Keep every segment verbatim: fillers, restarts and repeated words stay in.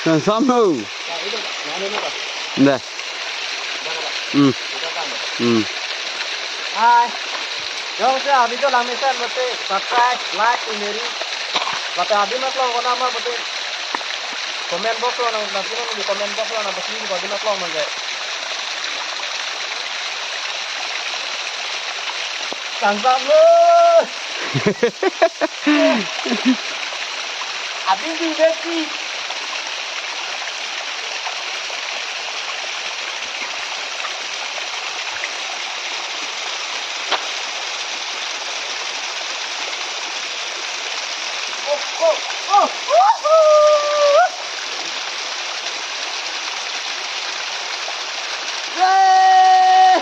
Kangsam ho. Deh. Hmm. Hmm. Hai. Jongsi video lang mesen mesti subscribe, like, share. Lapen adim aklong konat ma mesti comment box along nang, nang comment box along nang pasi adim aklong mangke. Kangsam lo. Abi di beti. Oh, oh, oh, oh, oh. Yay!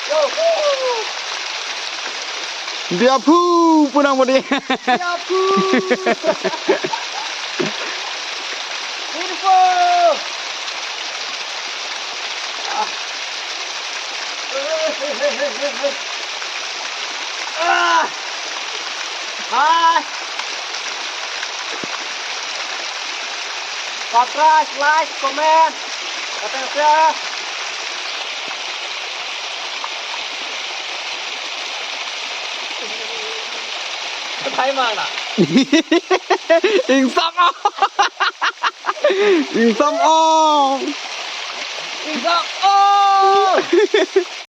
Yo, woo! Diaphu punang bodi. Diaphu. Beautiful. Ah. Ah. Hai. Subscribe, like, comment, lapen share. Katai mang na. Ingsam ong. Ingsam ong. Ingsam ong.